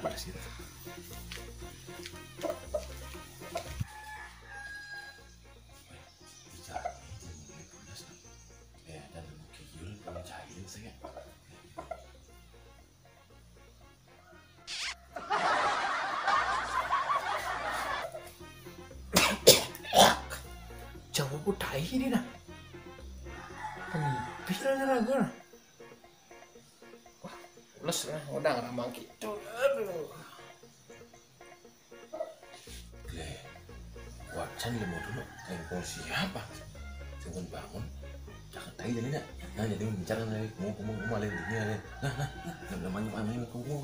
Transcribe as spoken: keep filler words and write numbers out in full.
Balas gitu. Bicara itu mulai pulas. Eh, ada lembut kiyul, kalau cair saya. Jauh aku tahi ini nah. Penipis lah ragu nah. Wah, les lah, udah ngeramang gitu. Aduh. Le, wacan le mau dulu. Lempong siapa? Bangun bangun. Jangan tahi jadi nak. Nah, jadi bicara lagi. Ngomong ngomong ngomong lagi. Nah, nah, nah. Namanya namanya ngomong.